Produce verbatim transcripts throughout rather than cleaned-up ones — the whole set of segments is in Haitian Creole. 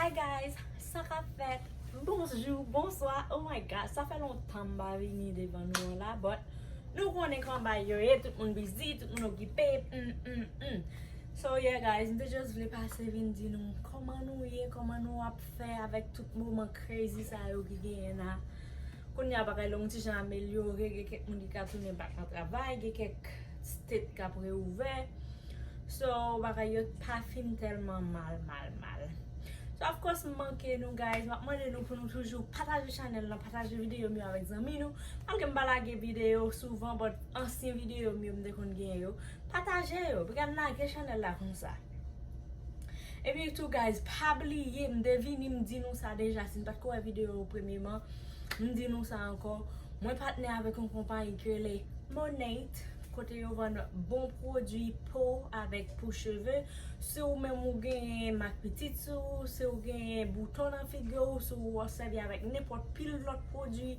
Guys, sa k ap fèt? Bonjou, bonswa. Oh my God, sa fè lontan m pa vini devan nou an la, but nou konnen kòman bagay yo ye, tout moun busy, tout moun okipe. Mm, mm, mm. So yeah guys, m te just vle pase vin di nou kòman nou ye, kòman nou ap fè avèk tout moman crazy sa yo ki genyen la. Kounye a bagay la yon ti jan amelyore, gen kèk moun ki ka tounen back nan travay, gen kèk state k ap reouvè. So bagay yo pa fin tèlman mal, mal, mal. So of course m manke nou guys, m ap mande nou pou nou toujou pataje chanèl lan, pataje videyo m yo avèk zanmi nou. Malgre m pa lage videyo souvan, but ansyen videyo m yo m te konn gen yo, pataje yo, piga n lage chanèl la konsa. Epi tou guys, pa bliye, m te vini m di nou sa deja, si n pa t ko wè videyo yo premyeman, m di nou sa ankò. Mwen patnè avèk yon konpayi ki rele Monat, kote yo vann bon pwodui po avèk pou cheve. Si ou menm ou genyen mak pitit sou ou, si ou genyen bouton nan figi w, si ou sèvi avèk nenpòt pil lòt pwodui,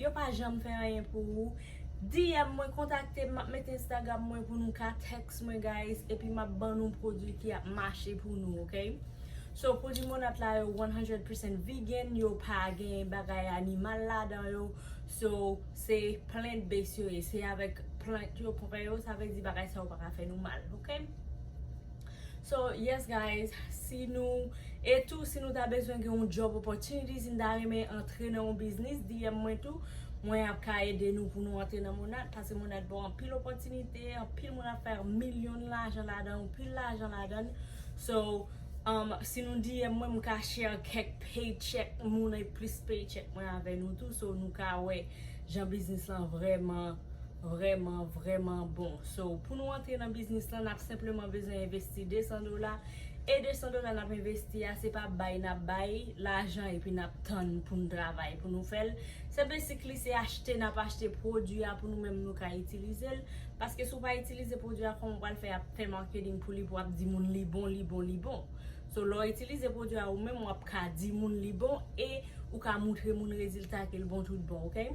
yo pa janm fè anyen pou ou. D M mwen, kontakte m, m ap mete Instagram mwen pou nou ka text mwen guys, epi m ap ban nou pwodui ki ap mache pou nou, ok? So pwodui Monat la yo one hundred percent vegan, yo pa gen bagay animal ladan yo. So se plant based yo ye, se avèk plant yo pran yo, sa vle di bagay sa yo pa ka fè nou mal, ok? So yes guys, si nou, e tou si nou ta bezwen gen yon job opportunity, si nou ta renmen antre nan yon biznis, D M mwen tou. Mwen ap ka ede nou pou nou antre nan Monat, paske Monat ba w anpil opòtinite, anpil moun ap fè milyon lajan ladan, anpil lajan ladan. So um, si nou D M mwen, m ka share kèk paycheck moun e plis paycheck mwen avè nou tou, so nou ka wè jan biznis lan vrèman, vrèman, vrèman bon. So pou nou antre nan biznis lan, n ap senpleman bezwen envesti de san dola. E de san dola n ap envesti a, se pa bay n ap bay lajan epi n ap tann pou n travay pou nou fè l. Se basically se achte n ap achte pwodui a pou nou menm nou ka itilize l. Paske si w pa itilize pwodui a, kòman w pral fè ap fè marketing pou li, pou w ap di moun li bon, li bon, li bon? So lè w itilize pwodui a ou menm, w ap ka di moun li bon e ou ka moutre moun rezilta ke l bon tout bon, ok?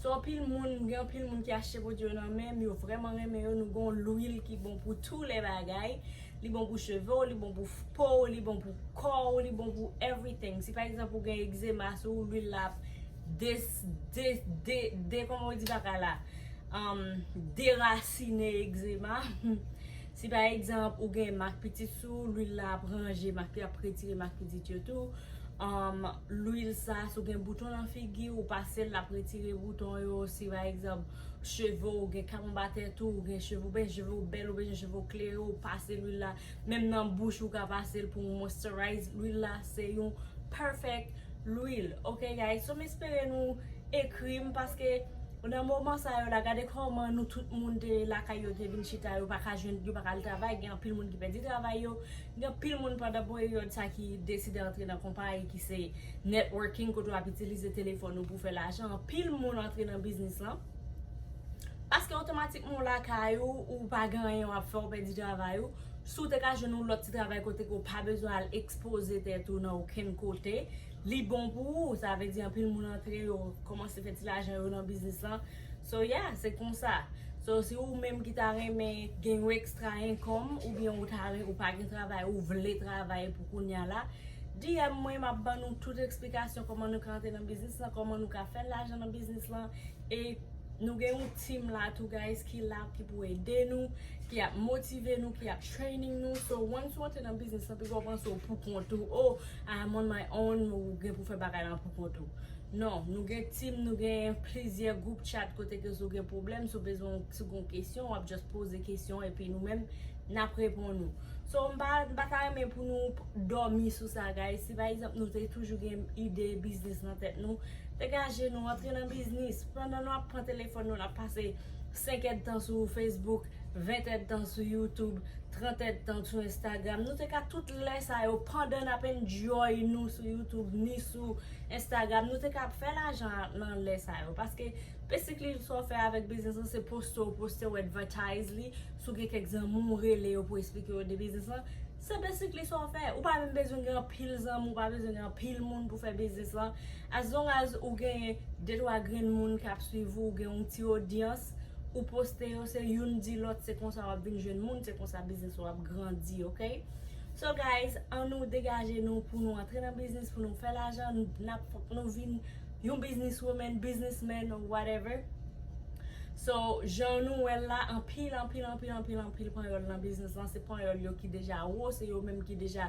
So anpil moun, gen anpil moun ki achte pwodui yo nan men m, yo vrèman renmen yo. Nou gen yon lwil ki bon pou tou lè bagay. Li bon pou cheve w, li bon pou po w, li bon pou kò w, li bon pou everything. Si pa egzanp ou gen egzema sou ou, lwil la ap des, de, de, de, kòman w di bagay la? Um, derasine egzema. Si pa egzanp ou gen mak pitit sou ou, lwil la ap ranje mak, ap retire mak pitit yo tou. Um, lwil sa, si w gen bouton nan figi w, ou pase l, l ap retire bouton yo. Si pa egzanp cheve w gen kawonb atè tou, ou gen cheve, oubyen cheve w bèl, oubyen cheve w klere, ou pase lwil la. Menm nan bouch ou ka pase l pou moisturize lwil la. Se yon perfect lwil. Ok guys, so m espere nou ekri m, paske nan moman sa yo la, gade kòman nou tout moun te lakay yo te vin chita, yo pa ka jwenn, yo pa ka al travay, gen anpil moun ki pèdi travay yo, gen anpil moun pandan peryòd sa ki deside antre nan konpayi ki se networking, kote w ap itilize telefòn ou pou fè lajan. Anpil moun antre nan biznis lan. Paske otomatikman w lakay ou, ou pa gen anyen w ap fè, w pèdi travay ou. Si w te ka jwenn yon lòt ti travay kote ke w pa bezwen al ekspoze tèt ou nan okenn kote, li bon pou ou. Sa vle di anpil moun antre, yo kòmanse fè ti lajan yo nan biznis lan. So yeah, se konsa. So si ou menm ki ta renmen gen yon extra income, oubyen ou ta ren-, ou pa gen travay, ou vle travay pou kounya la, D M mwen, m ap ban nou tout eksplikasyon kòman nou ka antre nan biznis lan, kòman nou ka fè lajan nan biznis lan. E nou gen yon team la tou guys ki la, ki pou ede nou, ki ap motive nou, ki ap training nou. So once ou antre nan biznis lan, piga w panse w pou kont ou. Oh, I'm on my own, ou gen pou fè bagay lan pou kont ou. Non, nou gen team, nou gen plizyè group chat kote ke si w gen pwoblèm, si w bezwen, si w gen kesyon, w ap just poze kesyon epi nou menm n ap reponn ou. So m pa, m pa ta renmen pou nou dòmi sou sa guys. Si pa egzanp nou te toujou gen ide biznis nan tèt nou, degaje nou, antre nan biznis. Pandan nou ap pran telefòn nou, n ap pase senk èdtan sou Facebook, ven èdtan sou YouTube, trant èdtan sou Instagram. Nou te ka tout lè sa yo, pandan n ap enjoy nou sou YouTube ni sou Instagram, nou te ka ap fè lajan nan lè sa yo. Paske basically sa w fè avèk biznis lan, se poste w, poste w, advertise li. Si w gen kèk zanmi w, rele yo pou eksplike yo de biznis lan. Se basically sa w fè. Ou pa menm bezwen gen anpil zanmi, ou pa bezwen gen anpil moun pou fè biznis lan. As long as ou gen de twa grenn moun k ap swiv ou, ou gen yon ti odyans, ou poste yo, se youn di lòt, se konsa w ap vin jwenn moun, se konsa biznis ou ap grandi, ok? So guys, an nou degaje nou pou nou antre nan biznis, pou nou fè lajan, n ap fòk nou vin yon businesswoman, businessman, or whatever. So, jan nou wè l la, anpil, anpil, anpil, anpil, anpil panyòl nan biznis lan, se panyòl yo ki deja wo, se yo menm ki deja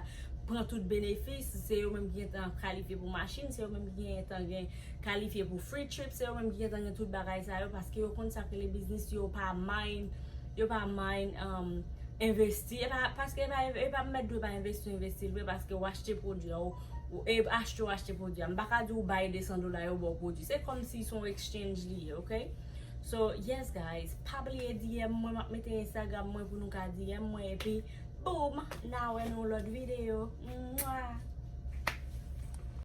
pran tout benefis, se yo menm ki gentan kalifye pou machin, se yo menm ki gentan gen kalifye pou free trip, se yo menm ki gentan gen tout bagay sa yo, paske yo konn sa k rele biznis, yo pa mind, yo pa mind um, envesti. E pa, paske e pa, e pa mèt dwe pa envesti, envesti l vre, paske w achte pwodui a, ou, ou e achte, w achte pwodui a. M pa ka di w bay de san dola, yo ba w pwodui. Se kòmsi se yon exchange li ye, ok? So, yes, guys, pa bliye D M mwen, m ap mete Instagram mwen pou nou ka D M mwen, epi boom, n a wè nan yon lòt videyo. Mwah!